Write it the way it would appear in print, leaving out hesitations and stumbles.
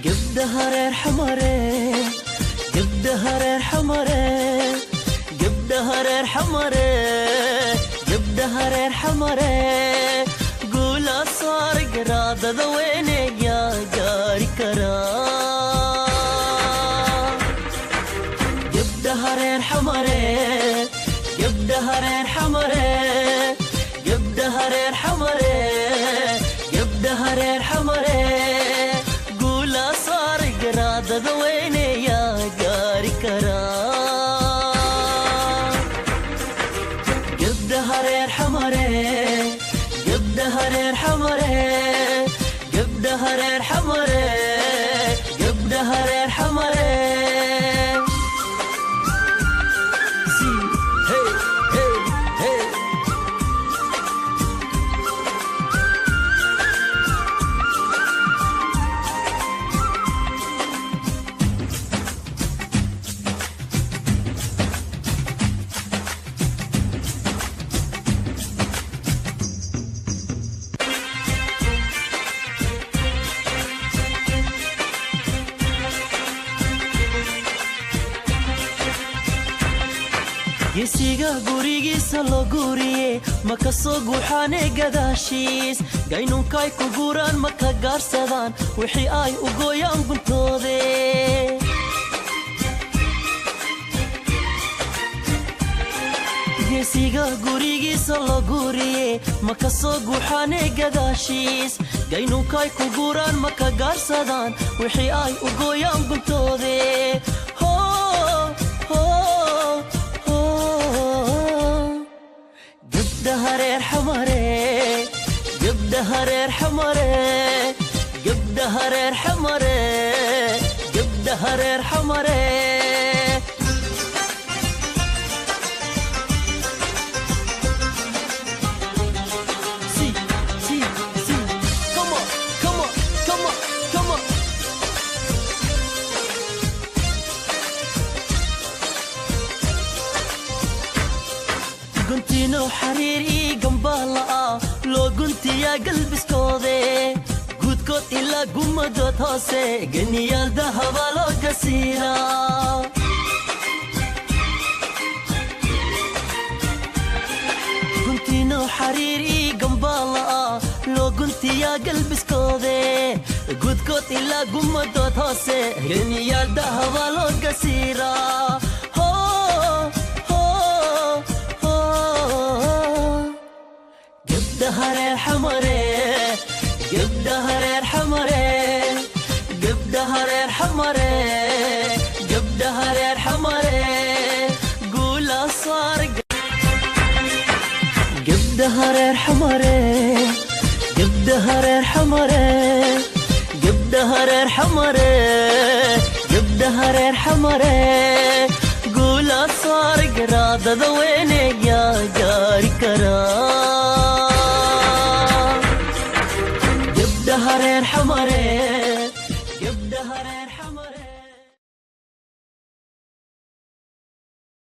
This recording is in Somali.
Gabdhaha reer Xamare, gabdhaha reer Xamare, gabdhaha reer Xamare, gabdhaha reer Xamare, guula saar garaadada weyne, yaa gaari karaa? Gabdhaha reer Xamare, gabdhaha reer Xamare, gabdhaha reer Xamare, gabdhaha reer Xamare, guula saar garaadada weyne, yaa gaari karaa? Gabdhaha reer Xamare, gabdhaha reer Xamare, gabdhaha reer Xamare, gabdhaha reer Xamare. See, hey, hey, hey. Gesiga gurigiisa loo guuriye ma ka soo guuxaane gadaashiis, gaynuunkay ku guuraan ma ka gaarsadaan wixii ay u gooyaan guntoode. Geesiga gurigiisa loo guuriye ma ka soo guuxaane gadaashiis, gaynuunkay ku guuraan ma ka gaarsadaan wixii ay u gooyaan guntoode. Ho ho ho. Gabdhaha reer Xamare, gabdhaha reer Xamare, gabdhaha reer Xamare, gabdhaha reer Xamare. See, see, see. Come on, come on, come on, come on. Guntiino xariir ii gambaala ah loo guntiyaa galbiskoode, guudkood ilaa gumadood hoose ganiyaal dahaba loo gasiiraa. Guntiino xariir ii gambaala ah loo guntiyaa galbiskoode, guudkood ilaa gumadood hoose ganiyaal dahaba loo gasiiraa. Ho ho ho. Gabdhaha reer Xamare, gabdhaha reer Xamare, gabdhaha reer Xamare, gabdhaha reer Xamare, guula saar. Gabdhaha reer Xamare, gabdhaha reer Xamare, gabdhaha reer Xamare, gabdhaha reer Xamare, guula saar garaadada weyne, yaa gaari karaa? Gabdhaha reer Xamare, gabdhaha reer Xamare.